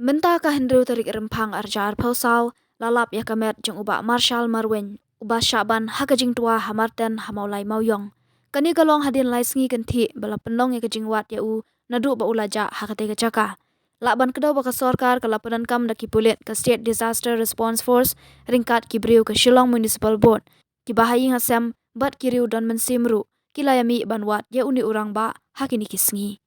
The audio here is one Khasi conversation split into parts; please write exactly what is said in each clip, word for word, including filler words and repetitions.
Mynta ka hynriew tarik Rymphang arhajar arphew saw, la lap ïa ka met jong u Bah Marshal Marwein, uba shah ban ha ka jingtwa ha Marten ha Mawlai Mawiong. Kane ka long hadien lai sngi kynthih ba la pynlong ïa ka jingwad ïa u naduh ba u la jah ha katei ka jaka. Lah ban kdew ba ka sorkar ka la pyndonkam da ki pulit ka State Disaster Response Force ryngkat ki briew ka Shillong Municipal Board, kiba ha ïing ha sem bad ki riew don mynsiem ruh ki la ïa mih ban wad ïa une u rangbah ha kine ki sngi.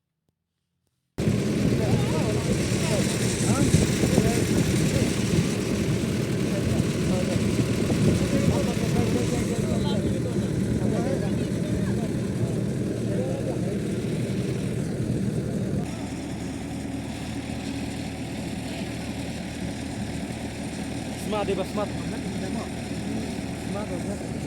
Smart deh, bah, smart. Smart, bah.